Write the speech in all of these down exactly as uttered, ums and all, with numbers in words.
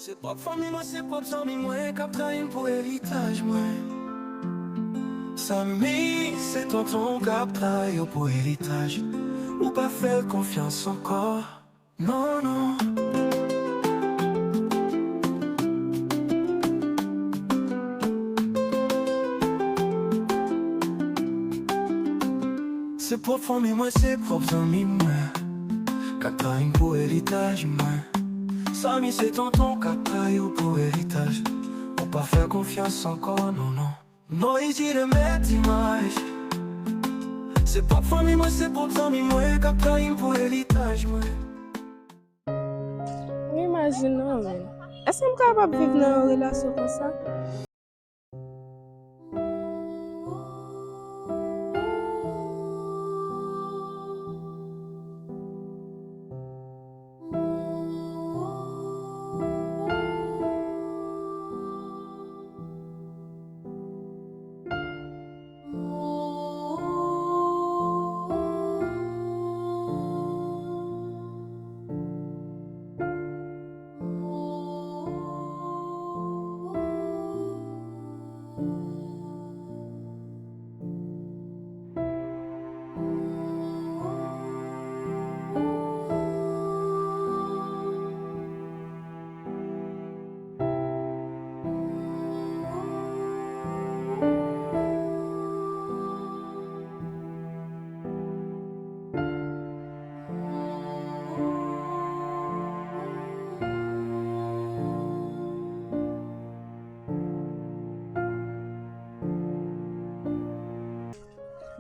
Se pwòp fanmi mwen, se pwòp zanmi mwen k ap trayi m pou eritaj mwen. Samy, se tonton w k ap trayi w pou eritaj. Ou pa fè l konfyans ankò. Non, non. Se pwòp fanmi mwen, se pwòp zanmi mwen k ap trayi m pou eritaj mwen. Samy, se tonton w k ap trayi w pou eritaj. Ou pa fè konfyans ankò, non, non. Non, iji de mèt imaj. Se pwòp fanmi mwen, se pwòp zanmi mwen k ap trayi m pou eritaj mwen. Ou imajine w, men. Èske m kapab viv nan yon relasyon konsa?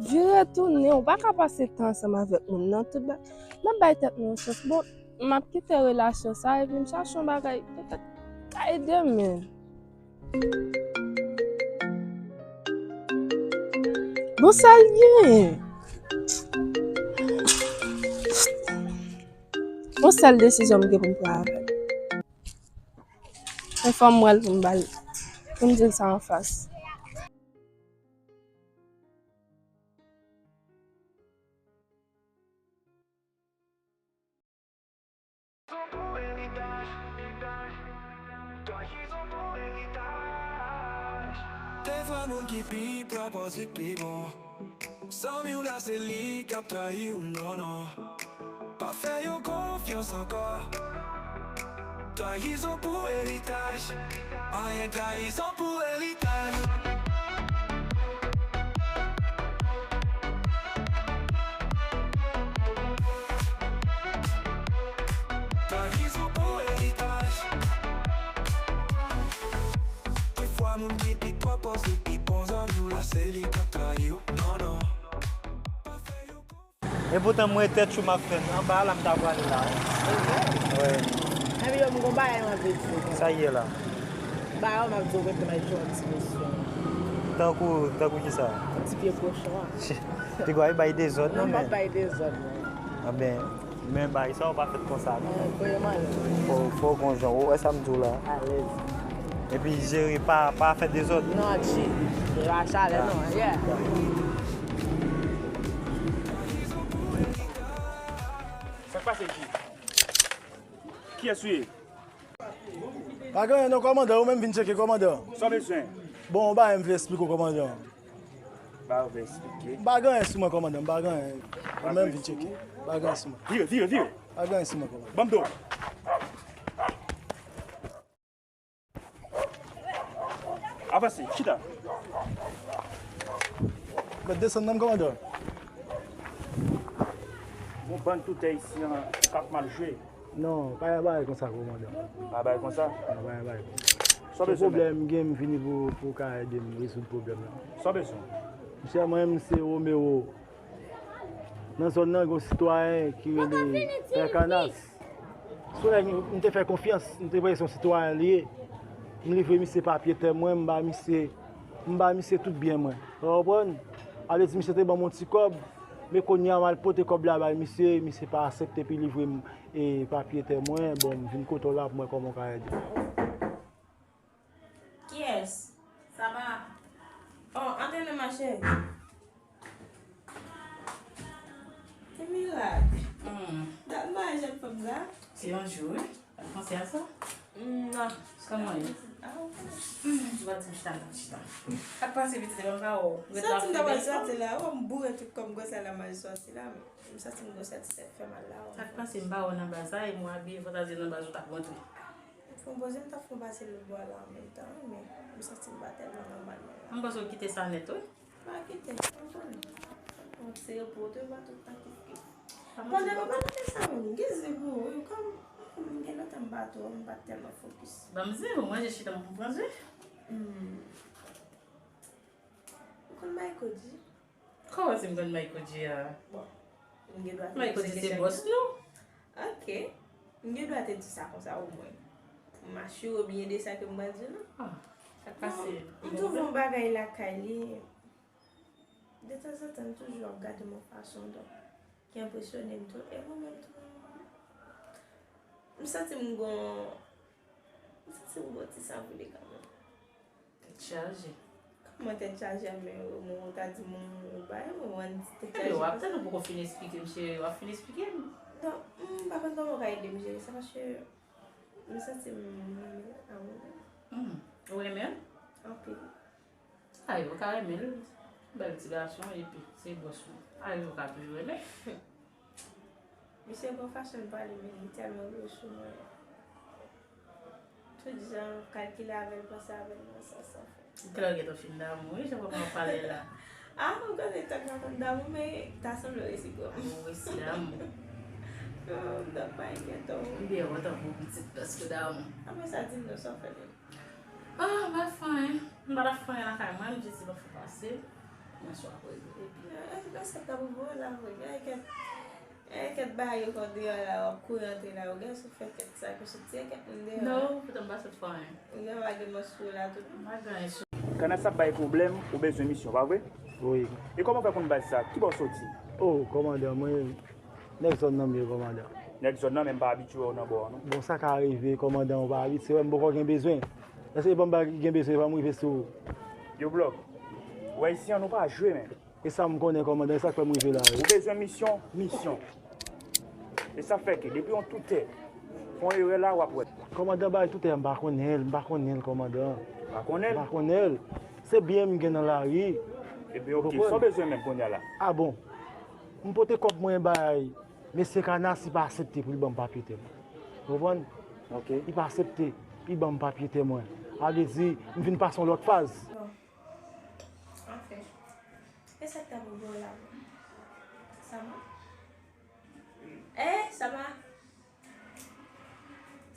Vire tounen, ou pa ka pase tan ansanm avèk moun nan, tout ba-, m ap bay tèt mwen yon chans. Bon, m ap kite relasyon sa, epi m chache yon bagay, petèt, ka ede m, men. Bon, sa l ye? Bon, sèl desizyon m gen pou m pran avè l. Men fò m wè l pou m ba l, pou m di l sa anfas. Defwa moun ki pi pwòp se pi bon. Zanmi w la se li k ap trayi w, non, non. Pa fè yo konfyans ankò. Trayizon pou eritaj. Anyen trayizon pou eritaj. Trayizon pou eritaj. Defwa moun ki pi pwòp se pi bon zanmi w la se li k ap trayi w. Non, non. Pa fè yo konfyans. Epoutan mwen tèt cho m ap fè anba la m ta prale la. Wi. Epi yo m gon bagay m ap di w. Sa ye la? Ba yo m ap di w rete nan yon ti mesye. Tankou, tankou kisa? Ti pye kochon an. Piga w bay dezòd non men. Non, m p ap bay dezòd non. Anben, men bay sa w pa fèt konsa non. Voye m ale. Fò, fò gon jan. Ou wè sa m di w la? Alèz. Epi jere pa, pa fè dezòd. Non, G. Jere a chalè non, yeah. Sa k pase, G? Kiyès ou ye? Pa gen anyen non, kòmandan, ou menm vin tcheke, kòmandan. Sa w bezwen? Bon, yon bagay m vle esplike w, kòmandan. Bagay ou vle esplike? M pa gen anyen sou mwen, kòmandan, m pa gen anyen. Ou menm vin tcheke. M pa gen anyen sou mwen. Vire, vire, vire. M pa gen anyen sou mwen, kòmandan. Ban m do. Avanse, chita. Mèt desann nan, kòmandan. Yon bann toutè isi an k ap mal jwe. Non, pa gen bagay konsa, kòmandan. Pa bagay konsa? Non, pa gen bagay konsa. Sa w bezwen, pwoblèm m gen, m vini pou, pou w ka ede m rezoud pwoblèm lan. Sa w bezwen? Monchè, mwen menm se Romero. Nan zòn nan, gen yon sitwayen ki rele Pè Kanas. Sou nèg m te fè konfyans, m te panse se yon sitwayen li ye. M livre misye papye tè mwen, m ba misye, m ba misye tout byen mwen. Ou konprann? Sa vle di misye te ban m yon ti kòb, men kounye a m al pote kòb la bay misye, misye pa aksepte pou l livre m, e, papye tè mwen. Bon, m vin kote w la pou m wè kòman w ka ede m. Kiyès? Sa va? Oh, antre nan mache. Ki mirak! Hmm. Dat m pa wè jèn fanm sa. Se yon jou, wi. Pa panse a sa. Mwa. Kòman ye? Ah, ou konnen. Ou pa di m chita, m pa chita. Sa k pase, pitit, m pa wè w. Soti m ta pral soti la, wè m boure tout kò m gwosè la, m al soti la, men m santi m gwosè ti tèt fè mal la, wè. Sa k pase, m pa wè w nan baz la, e mwen abiye fantazi nan baz ou t ap rantre. Fon poze m t ap fon pase lòt bò la an menm tan, wi, men m santi m pa tèlman nòmal non la. M panse w kite sa nèt, wi. Pa kite, m konnen. Bon, se repo tou, pa tout tan kif kif. Pandan, pandan ke sa menm, gen zen pou ou, wi, kòm m gen lontan m pa twò, m pa t tèlman fokis. Ban m zen, ou manje chita m pran zen. Hmm. Ou konn Michael G? Kòman se m konn Michael G a? Bon, m gen dwa te Michael poze G se kesyon bòs sa. Nou. Ok. M gen dwa te di sa konsa omwen. M asire w byen de sa ke m pral di w nan. Ah, sa k pase? Non, m twouve yon bagay lakay li. Detanzantan, m toujou ap gade m yon fason, donk, ki enpresyone m tou. E mwen menm tou, m santi m gon, m santi m gon ti san boule kanmenm. Tèt chaje. Kòman tèt chaje a, men mwen, ou ta di m ou bay mwen, mwen di tèt chaje. Ebyen, w ap tann, ou poko fin esplike m, cheri, w ap fin esplike m. Non, m pa konn kòman w ka ede m jere sa, paske m santi m renmen a ou menm. Hmm. Ou renmen l? Anpil. Sa rive, ou ka renmen l. Bèl ti gason, epi se bòs ou. Sa rive, ou ka toujou renmen. Misye gon fason l pale, men li tèlman gwo sou mwen. Tout jan, kalkile avè l, panse avè l nan sans san fen. Kilè w gentan fin damou, wi, jan papa w ap pale la. Ah, ou konnen tank mwen konn damou, men ta sanble resi pran m. Ou resi damou. Non, m t ap pa enkyete w. M byen kontan pou pitit, paske damou. Apre sa, di m non, sa w fè menm? Ah, m pa fè anyen. M pa t ap fè anyen lakay mwen, m jis di m ap fè pase. Mwen swa poze. Epi, eh, eh, sa t ap bon la, vre. Gen kèk, gen kèk bagay yo fè w deyò la, w ap kouri antre la, ou gen sou fè kèk sa, ke sou ti kèk moun deyò la. Non, poutan m pa sot fè anyen. Ou gen bagay mwen sou la tou. M pa gen anyen sou. Kana sa ap bay pwoblèm, ou bezwen misyon, pa vre? Wi. E kòman w fè konn baz sa? Ki bò w soti? Oh, kòmandan, mwen, nèg zòn nan m ye, kòmandan. Nèg zòn nan, men m pa abitye wè w nan bò an, non. Bon, sa ka rive, kòmandan, ou pa abitye wè m poko gen bezwen. Èske e pa m pa gen bezwen, e pa m rive sou ou? Yo, Blòk, ou Ayisyen, nou pa jwe, men. E sa m konnen, kòmandan, e sa k fè m rive la, wi. Ou bezwen misyon, misyon. E sa fè ke depi yon toutè fè yon erè la, w ap wè. Kòmandan, bagay toutè a, m pa konnen l, m pa konnen l, kòmandan. Pa konnen l? M pa konnen l. Se byen m gen nan lari. Ebyen, oke, sa w bezwen menm kounye a la? Ah bon. M pote kòb mwen bay mesye Kanas, li pa aksepte pou li ban m papye tè mwen. Ou konprann? Ok. Li pa aksepte, li ban m papye tè mwen. Sa vle di, m vin pase yon lòt faz. Bon. Anfen. E sa k ta pou bò la menm? Sama? Eh, Sama!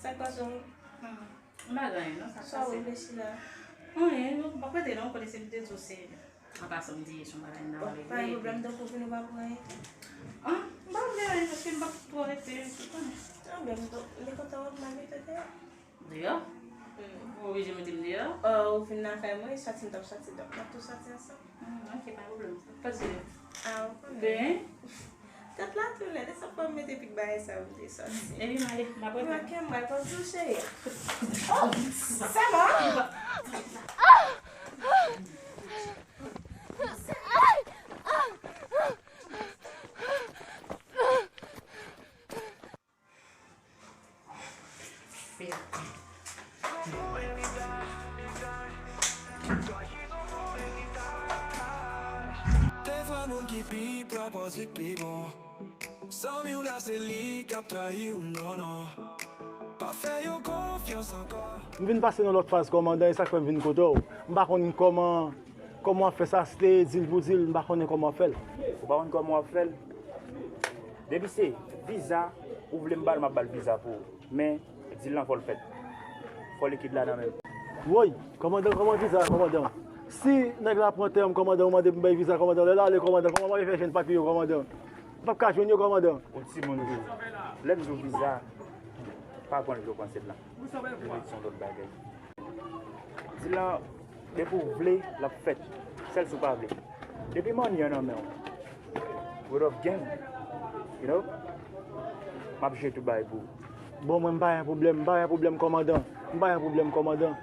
Sa k pase w? Hmm. M pa gen anyen non, sa k pase? Sa w reflechi la? Anyen, non, m pa kwete non, ou konnen se m te di w se, an pasan m di se yon bagay m ta pale vre. Bon, pa gen pwoblèm, tankou vin ou pa pou anyen tou? Ah, m pa vle anyen paske m p ap twò rete, ou konnen. Anben, m kontan wè w, m al mete w deyò. Deyò? Hmm. Ou oblije mete m deyò? Oh, ou vin lakay mwen, e sòti m t ap sòti, donk m ap tou sòti ansanm. Hmm, ok, pa gen pwoblèm. Pase. Ah, ou konnen. Ben? Tèt la tounen, de sa fò m mete pik bagay sa yo m te sòti. Epi m ale, m ap rete. Ok, m pral konn sou cheri. Oh, sa va? Defwa moun ki pi pwòp ki pi bon. Zanmi w la se li k ap trayi w, non, non. Pa fè yo konfyans ankò. M vin pase nan lòt faz, kòmandan, e sa k fè m vin kote w. M pa konn kòman, kòman w ap fè sa, si te di l pou di l, m pa konnen kòman w ap fè l. Ou pa konn kòman w ap fè l? Depi se viza ou vle m ba l, m ap ba l viza pou ou. Men, dil lan fò l fèt. Fò likid la nan men l. Woy, kòmandan, kòman viza, kòmandan? Si nèg la pran tè m, kòmandan, ou mande pou m bay viza, kòmandan, lè l ale, kòmandan, kòman m ap fè jwenn papye yo, kòmandan? M p ap ka jwenn yo, kòmandan. Ou timoun tou. Lè m di w viza, pa pran l jan w panse l lan. Li mèt se yon lòt bagay. Dil lan, depi w vle, l ap fèt. Sèl si w pa vle. Depi money an nan men w, word of game, you know, m ap jere tout bagay pou ou. Bon, mwen, m pa gen pwoblèm, m pa gen pwoblèm, kòmandan. M pa gen pwoblèm, kòmandan.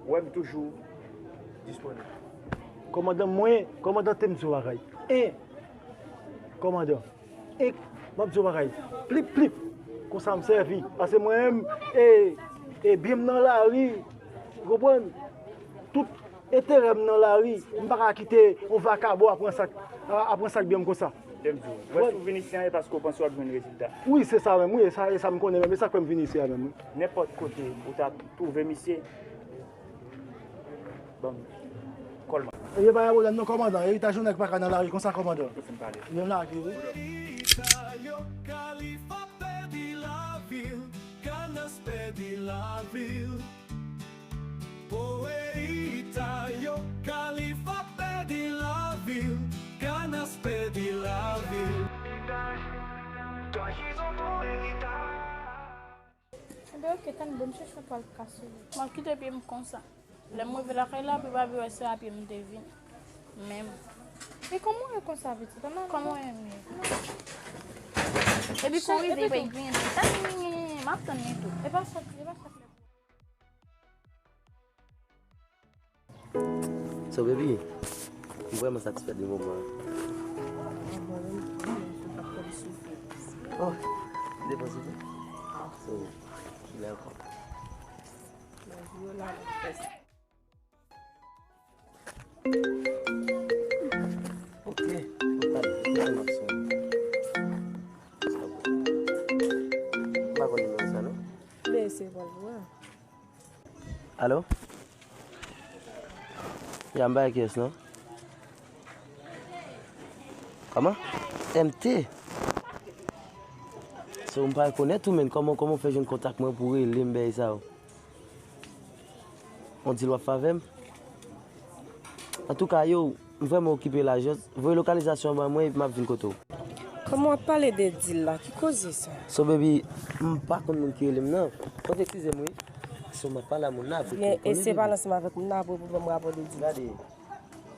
Ou wè m toujou disponib. Kòmandan, mwen, kòmandan, te m di w bagay. En, kòmandan. Ek, m ap di w bagay. Plip, plip. Konsa m sèvi. Paske mwen menm, e, E byen m nan lari, ou konprann? Tout enterè m nan lari, m pa ka kite yon vakabon ap pran sa k, ap pran sa k byen m konsa. Te m di w, ou wè si w vin isi a, e paske w panse w ap jwenn rezilta. Wi, se sa menm, wi, e sa, e sa m konnen menm, e sa k fè m vin isi a menm, wi. Nenpòt kote ou ta twouve misye, ban m kòl mwen. E pa yon pwoblèm non, kòmandan. Eritaj yon nèg pa ka nan lari konsa, kòmandan. Ou fin pale. Yo lage, wi. Eritaj yo, Kalifa pèdi lavi l. Kanas pèdi lavi l. Pou Eritaj yo, Kalifa pèdi lavi l. Kanas pèdi lavi l. Enben, oke, tann bon, m chèche yon twal pou ka sou li. M ap kite pye m konsa. Lè m rive lakay la, pou pa vin wè se a pye m te vin. Menm. E kòman w ye konsa, pitit? Kòman w ye menm? Epi kon rive, epi pa gen tan, m ap tann li tou. E pa sa, e pa sa. So, baby, m vrèman satisfè de moman an. Oh, m te panse tou. So, kilè ankò? Ok, m pral, m pral ap sonn. M pa konn nimewo sa non. Men se pa l vre. Alo? Ya, m pa kiyès non. Kòman? M T. So, m pa rekonèt ou, men kòman, kòman w fè jwenn kontak mwen pou w rele m, bagay sa yo? On di l w ap fè avè m? Antouka, yo, m vrèman okipe la, just voye lokalizasyon an ban mwen epi m ap vin kote w. Kòman w ap pale de deal la? Ki koze sa? So, baby, m pa konn moun ki rele m nan. Fòk eskize m, wi. So, m ap pale a moun nan, apre. Byen, e se pale ansanm avèk moun nan, apre pou ban m rapò de deal. Gade.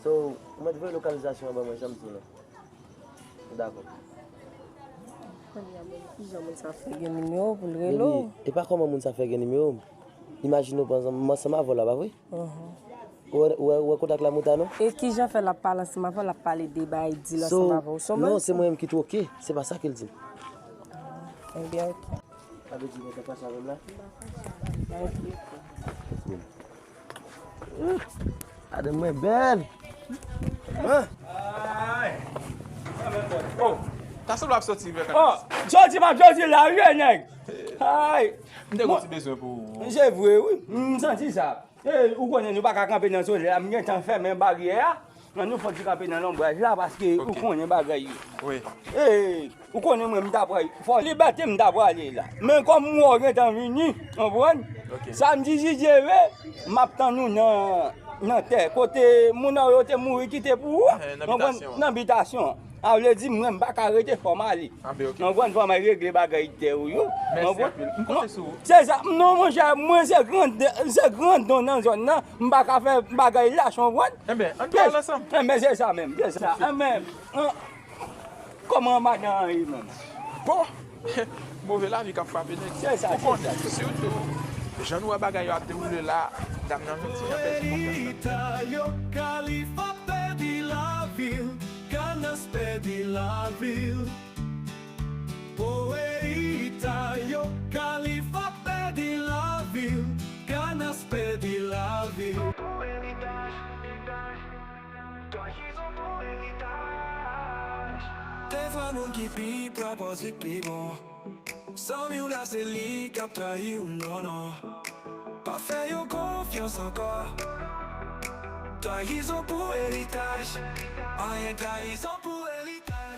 So, ou mèt voye lokalizasyon an ban mwen, jan m di w lan. Dakò. Kounye a, men kijan moun sa fè gen nimewo pou l rele w? Baby, e pa kòman moun sa fè gen nimewo m. Imajine w, pa egzanp, m ansanm avè w la, pa vre? Mhm. Ou wè, ou wè, ou wè kontak la monte a non? E kijan fè l ap pale ansanm avè w, l ap pale de bay deal ansanm avè w? Se yon non, se mwen menm ki twoke. Se pa sa ke l di m. Ebyen, oke. Sa vle di ou gentan fache avè m la? Madanm mwen bèl. Ay. Oh, ta sanble ap soti vè. Oh, jodi m ap jodi la, wi, nèg. Ay. M te gon ti bezwen pou ou. Se vre, wi. M santi sa. E, ou konnen nou pa ka kanpe nan solèy la. M gentan fèmen baryè a. Ann nou fè ti kanpe nan lonbraj la, paske ou konnen bagay yo. Wi. E, ou konnen mwen, m ta pral, fò libète m ta prale la. Men kòm m wè w gentan vini, konprann? Ok. Samdi si Dye vle, m ap tann ou nan, nan tè. Kote moun nan yo te mouri kite pou ou, konprann? Nan bitasyon an. Sa vle di mwen, m pa ka rete, fò m ale. Konprann? Fò m al regle bagay tè ou yo. Mèsi anpil. M konte sou ou. Se sa. Non, monchè, mwen se grandon, se grandon nan zòn nan. M pa ka fè bagay lach, konprann? Enben, ann pale ansanm. Enben, se sa menm, se sa. Enben, an, kòman madan an ye menm? Bon, move lavi k ap frape nèg. Se sa, se sa. Ou konnen, sitou, jan nou wè bagay yo ap dewoule la, dam nan jwenn ti jan pèdi konfyans lan. Pou Eritaj yo, Kalifa pèdi lavi l, Kanas pèdi lavi l. Pou Eritaj yo, Kalifa pèdi lavi l, Kanas pèdi lavi l. Pou Eritaj, trayizon pou Eritaj. Defwa moun ki pi pwòp, se pi bon. Zanmi w la, se li k ap trayi w, non, non. Pa fè yo konfyans ankò. Trayizon pou Eritaj. Anyen trayizon pou Eritaj.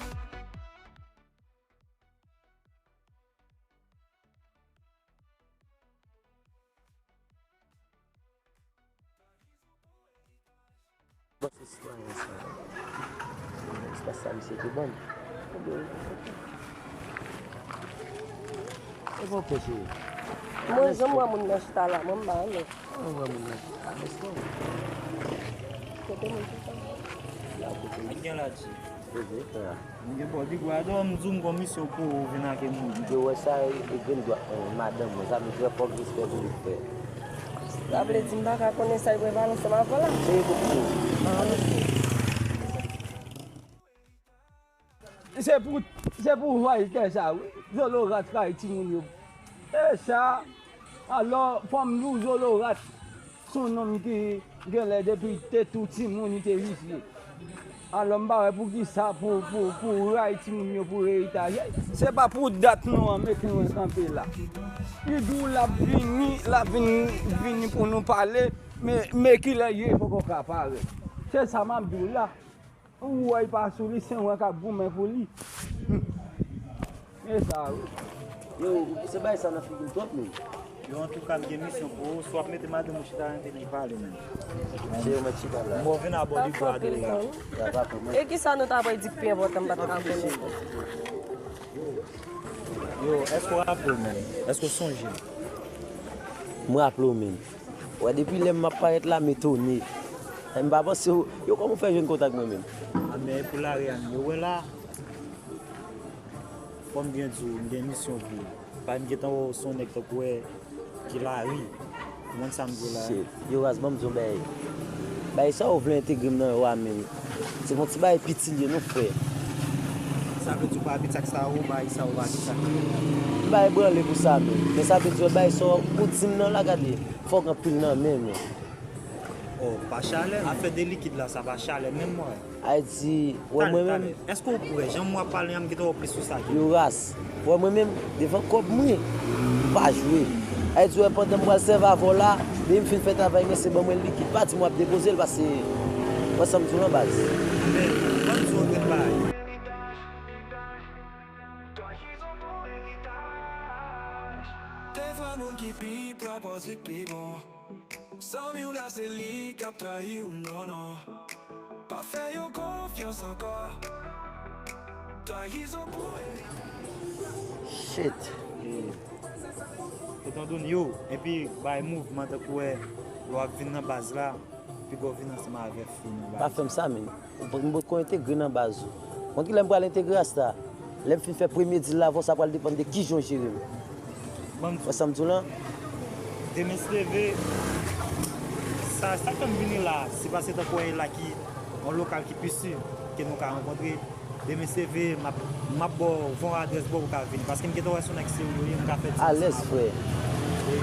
Bon, se sitwayen sa. Espas sa misye te ban m. Ebyen, e pa w pè cheri. Mwen, jan m wè moun nan chita la, mwen, m pa renmen. Mwen wè moun nan chita, mèsi. Kote moun chita? La, kote moun. Gen la, ti. Poze, frè a. M gen bò di gwa dò, m di w m gon misyon pou ou vin ak moun. Yo wè sa, e, e grenn dwat mwen, madanm mwen, sa vle di fòk respè pou li, frè. Sa vle di m pa ka konnen sa l preval ansanm avè w la? Se li pou pito. Ah, ok. Se pou, se pou vòltè sa, wi. Zolorat kay timoun yo. E sa. Alò, fò m di w Zolorat, se yon nonm ki genlè depi te tou timoun li te visye. Alò, m pa wè poukisa pou, pou, pou ray timoun yo pou reyitaje. Se pa pou dat non an mete mwen kanpe la. Li di w l ap vini, l ap vin, vini pou nou pale, men, men kilè l ye poko ka parèt. Se sa m ap di w la. Ou wè l pa sou li, se mwen k ap goumen pou li. E sa wi. Yo, se bay sa nan figi m twòp menm. Yo, antouka, m gen misyon pou ou. Si w ap mete madanm ou chita, rete nan pale menm. Se yo mèt chita la. M bon vin abò di gwa de la. E kisa nou ta pral di ki pi enpòtan m pa t ka konnen? Yo, èske w raple w menm? Èske w sonje m? M raple w menm. Wè, depi lè m ap parèt la, m etone. M pa panse w, yo kòman w fè jwenn kontak mwen menm? A, men e pou lari a m ye. Ou wè la, fò m byen di w, m gen misyon pou ou. Pa m gentan wè w se yon nèg tankou wè ki lari. Ou konn sa m di w la? Shit. Yo, raz, ban m di w yon bagay. Bagay sa yo vle entegre m nan yo a, men se yon ti bagay piti l ye non, frè. Sa vle di w pa abit ak sa yo, bagay sa yo pa abit ak yo. M pa ebranle pou sa, men, men sa vle di w bagay sa yo, ou di m nan la, gade. Fòk anpil nan men nou. Oh, pa chalè. Afè de likid la, sa pa chalè menm, mwen. Ayiti, wè mwen menm. Èske w prè? Jan mwen ap pale an, m gentan wè w plis sou sa ke. Yo ras. Wè mwen menm, devan kòb mwen, m pa jwe. Ayiti, wè pandan m pral sèvi avè w la, depi m fin fè travay mwen, se ban mwen likid. Pa di m w ap depoze l, paske, wè sa m di w lan baz. Men, ban m di w yon grenn bagay. Te vle moun ki pi pwòp, ansuit pi bon. Zanmi w la, se li k ap trayi w, non, non. Pa fè yo konfyans ankò. Trayizon pou eritay. Shit. Etan done yo, epi bay mouvman tankou wè lè w ap vin nan baz la. Piga w vin ansanm avè fou nan baz. Pa fè m sa, men. M potko entegre nan baz ou. Konn kilè m pral entegre asta? Lè m fin fè premye dil la avè w, sa pral depann de kijan w jere m. Wè sa m di w lan? Demen se leve, sa, sa k fè m vini la, se paske tankou w wè la ki yon lokal ki pi si ke nou ka rankontre. Demen se veye, m ap, m ap ba w, voye yon adrès ba w pou w ka vini. Paske m gentan wè se yon nèg serye w ye, m ka fè di. Alèz, frè. E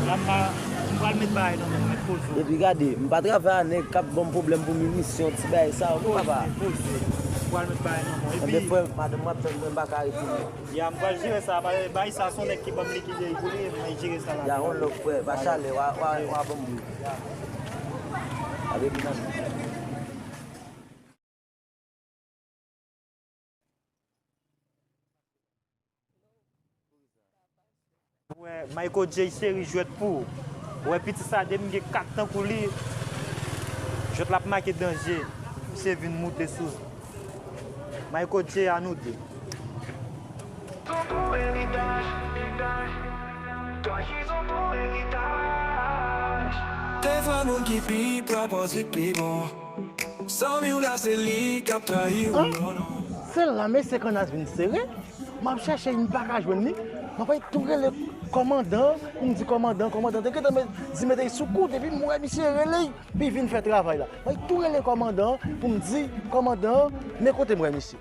la, m pa, m pral met bagay nan men w, met poze w. Epi gade, m pa travay a nèg k ap ban m pwoblèm pou minisyon, ti bagay sa yo, non, papa. Poze, poze. M pral met bagay nan men w. Epi frè, madanm mwen ap tann mwen, m pa ka rete non. Ya, m pral jere sa, bagay sa, se yon nèg ki ban m likid pou li, mwen jere sa la. Ya, on love, frè, pa chalè, w a, w a, w a ban m bri. Wè, Michael J cheri jwèt pou ou. Wè, piti sa, depi m gen kat tankou li, jwèt la ap make danje. Misye vin moute sou Michael J a nou de. Te vle moun ki pi pwòp, ansuit pi bon. Zanmi w la, se li k ap trayi w, non, non. Se la mesye Kanas vin sere. M ap chèche, m pa ka jwenn li. M ap tou rele kòmandan pou m di kòmandan, kòmandan te gentan met, di mete l sou kout, epi m wè misye rele l, epi vin fè travay la. M ap tou rele kòmandan pou m di kòmandan, men kote m wè misye.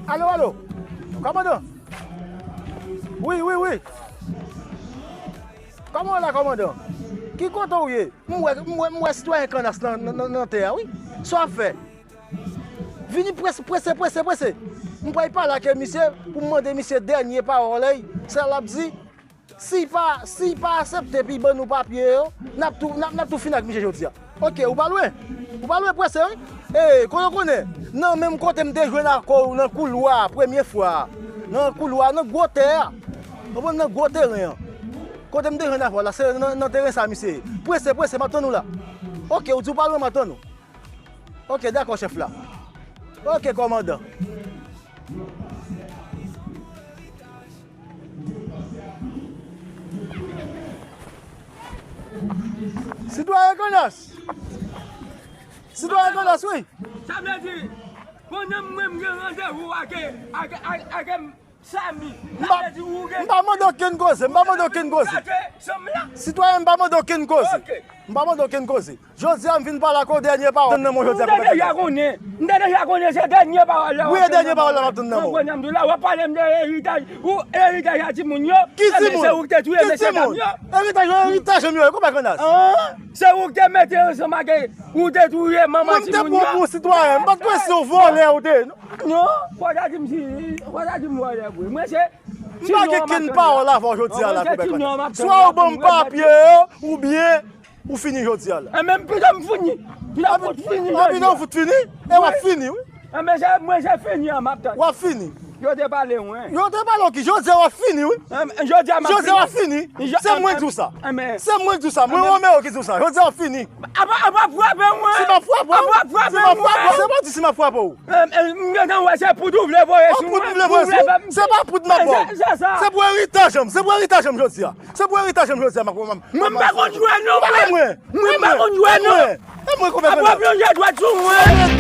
Alo, alo. Kòmandan. Wi, wi, wi. Kòman w la, kòmandan? Ki kote w ye? M wè, m wè, m wè sitwayen Kanas nan, nan, nan, nan tè a, wi. Sa w ap fè? Vini prese, prese, prese, prese. M pral pale ak misye pou m mande misye dènye pawòl, sa l ap di. Si pa, si pa aksepte epi ban nou papye yo, n ap tou, n ap, n ap tou fini ak misye jodi a. Oke, ou pa lwen. Ou pa lwen, prese, wi. E, kote w konnen, nan menm kote m te jwenn ak ou nan koulwa a, premye fwa a. Nan koulwa a, nan gwo tè a. Ou konprann, nan gwo teren an. Kote m te jwenn avè w la, se nan, nan teren sa, misye ye. Prese, prese, m ap tann ou la. Oke, ou di w pa lwen, m ap tann ou. Oke, dakò, chèf la. Oke, kòmandan. Sitwayen Kanas! Sitwayen Kanas, wi! Sa vle di, pandan mwen, m gen randevou ak, ak, ak, ak, Sami, m pa mande okenn koze, m pa mande okenn koze. Sitwayen, m pa mande okenn koze. M pa mande okenn koze. Jodi a, m vin pale ak ou dènye pawòl. Tann nan mwen jodi a. M te deja konnen. M te deja konnen se dènye pawòl la. Wi, e dènye pawòl la m ap tann nan mwen. Mwen konn m di w la, w ap pale m de eritaj. Ou eritaj a timoun yo. Ki timoun? Se ou ki te touye mesye dam yo. Eritaj yo, eritaj yo, yo, konpa Grenas. Se ou ki te mete ansanm ak, ou te touye manman timoun yo. Mwen m te pran pou sitwayen, m pa t kwè se yon vòlè ou te ye, non. Non, fò w ta di m si, fò w ta di m vòlè vre. Mwen se M pa gen kenn pawòl avè w jodi a la, konpa Grenas. Swa ou ban m papye yo, oubyen ou fini jodi a la. Enben, pito m fini. Pito m fout fini jodi a. Pito ou fout fini? E w ap fini, wi. Enben, se, mwen se fini an m ap tann. W ap fini. Yo te pale mwen. Yo te pale w ki? Jodi a w ap fini, wi. Jodi a m ap fini. Jodi a w ap fini. Se mwen k di w sa. Se mwen k di w sa. Mwen Romeo ki di w sa. Jodi a w ap fini. Ap, ap, ap frape mwen. Si m ap frape w, ap, ap frape mwen. Si m ap frape w, se pa di si m ap frape w. M gentan wè se poud ou vle voye sou mwen. Poud ou vle voye sou mwen? Se pa poud m ap ba w. Se pou eritaj an m. Se pou eritaj an m jodi a. Se pou eritaj an m jodi a, m ap. Mwen m pa konn jwe non, mwen. Mwen m pa konn jwe non. E mwen konpa Grenas. Ap plonje dwèt sou mwen.